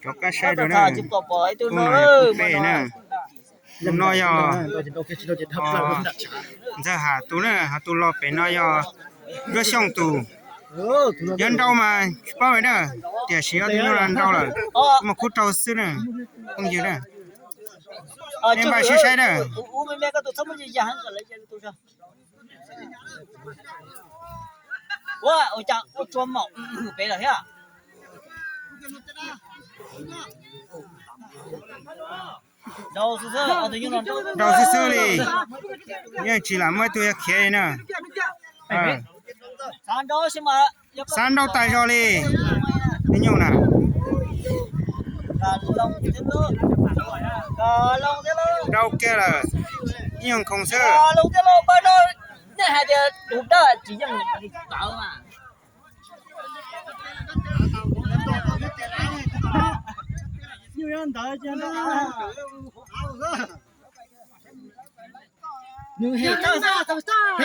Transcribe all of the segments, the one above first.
Rov qab saib rau na. Tus no yog peb na. Tus no yog Ntxawg Ham tus na, ho tus los pem no yog Nruab Xyooj tus. Yog nrau mas tsis paub na, tiam sis ob tug nyuj no nrau lawm, mas kuj rau xwb na, phooj ywg na. Nej npaj siab saib na. Nrau xwb xwb li, yeej tsis lam muaj ib tug yuav khiav li na. Xav nrau tas zog li, ib nyuag na. Nrau kiag lawm, ib nyuag khoom xwb. Nyob lauj, thawb tsis laij.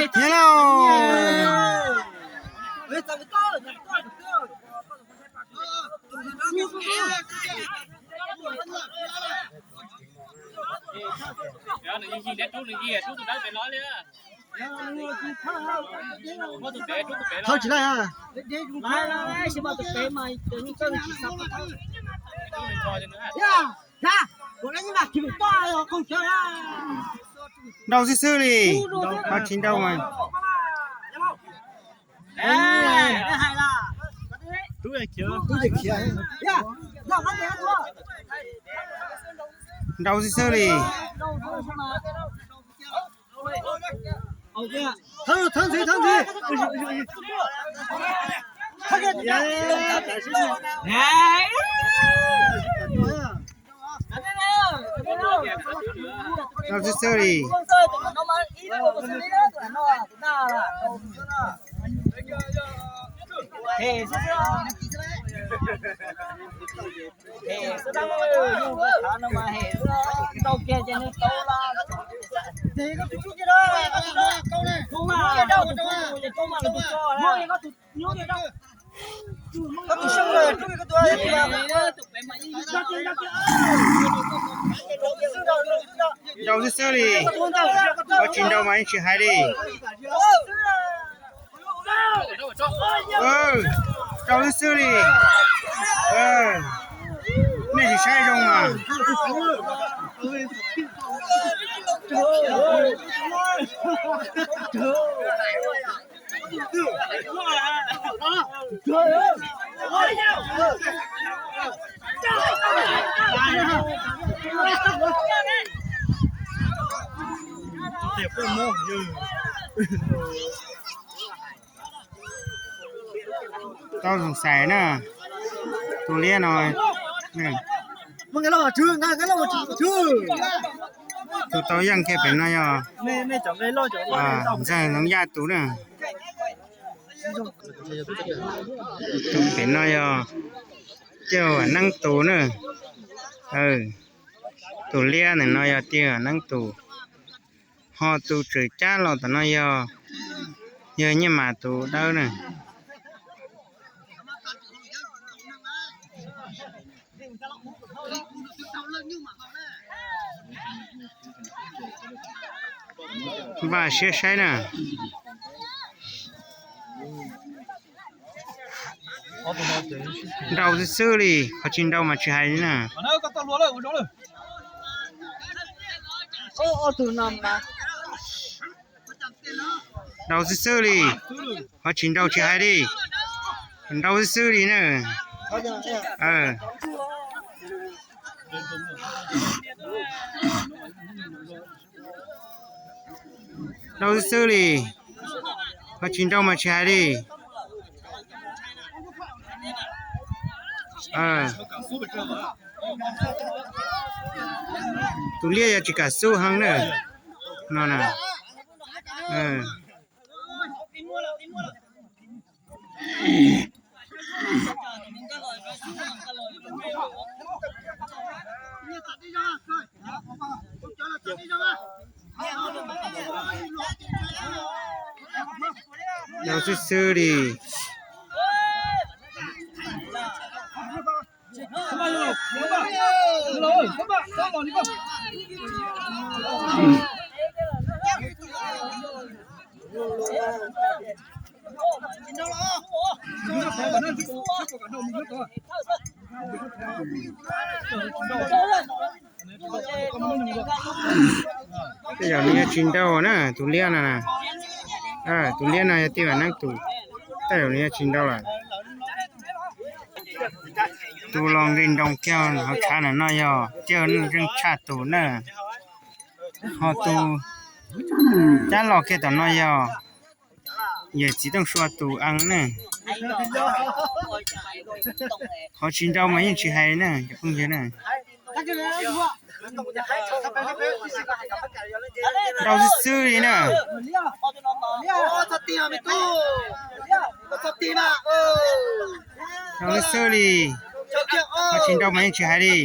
Nrau xwb xwb li, ho tsis nrau mas. Nrau xwb xwb li. Nrau xwb xwb li. Nrau xwb xwb li, ho tsis nrau mas yeej tsis hais li. Nrau xwb xwb li. Nej tsis saib zoo mas. Tau zoo xais na, tus liab no. Tus tau yeej kiag pem no yog Ntxawg Hloov Yaj tus na. Tus pem no yog Tiaj Vam Neeb tus na. Tus liab ntawm no yog Tiaj Vam Neeb tus. Ho tus tswm cab los tom no yog, yog Nyiaj Mas tus dawb na. Npaj siab saib na. Nrau xwb xwb li, qhov tsis nrau mas tsis hais li na. Nrau xwb xwb li, qhov tsis nrau tsis hais li. Nrau xwb xwb li na. Nrau xwb xwb li, qhov tsis nrau mas tsis hais li. Tus liab yog tsis kam xub heev na. No na. Nrau xwb xwb li. Tej zaum nws yuav tsis nrau na, tus liab no na. Tus liab no yog Tij Vam Neeb tus, tej zaum nws yuav tsis nrau lawm. Tus los nqi nroo kiag hauv tshav no yog Cawg Nuj Zeej Tshaj tus na. Ho tus cab los kiag tom no yog yawm txiv Tooj Sua tus ees ne. Qhov tsis nrau mas yeej tsis hais na cov phooj ywg na. Nrau xwb xwb li na. Nrau xwb xwb li. Qhov tsis nrau mas yeej tsis hais li.